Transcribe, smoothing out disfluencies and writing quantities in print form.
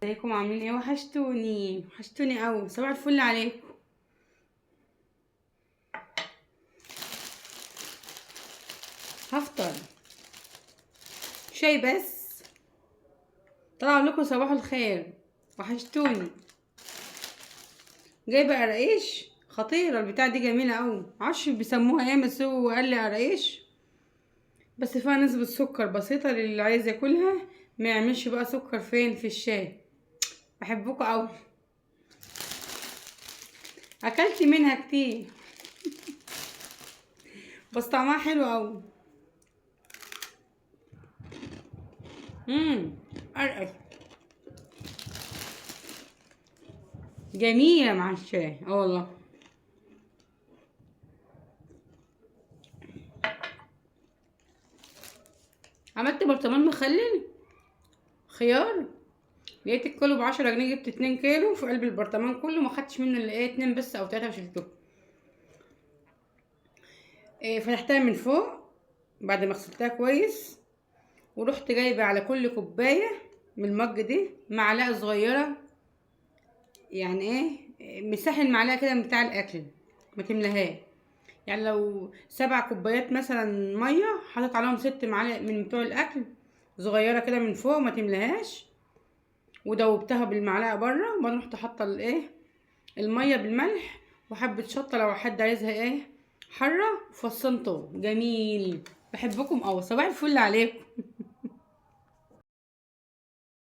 ازيكم عاملين ايه؟ وحشتوني وحشتوني قوي. صباح الفل عليكم. هفطر شاي بس، طلع لكم صباح الخير. وحشتوني. جايبه قراقيش خطيرة، البتاع دي جميلة قوي، معرفش بيسموها ايه بس هو قال لي قراقيش، بس فيها نسبه سكر بسيطة للي عايز ياكلها، ما يعملش بقى سكر فين في الشاي. بحبكم قوي، اكلت منها كتير بس طعمها حلو قوي. قرقش جميلة مع الشاي. والله عملت برطمان مخلل خيار، لقيت الكيلو ب10 جنيه، جبت 2 كيلو في قلب البرطمان كله، ما خدتش منه الا ايه 2 بس او 3 وشلتهم. فتحتها من فوق بعد ما غسلتها كويس، ورحت جايبه على كل كوباية من المج دي معلقه صغيرة، يعني ايه مساحة المعلقة كده من بتاع الاكل، ما تملاهاش. يعني لو 7 كوبايات مثلا مية، حاطط عليهم 6 معالق من بتوع الاكل صغيرة كده من فوق، ما تملاهاش، ودوبتها بالمعلقه بره. وبعدين رحت حاطه الايه المية بالملح وحبه شطه لو حد عايزها ايه حارة، وفصلته جميل. بحبكم قوي، صباح الفل عليكم.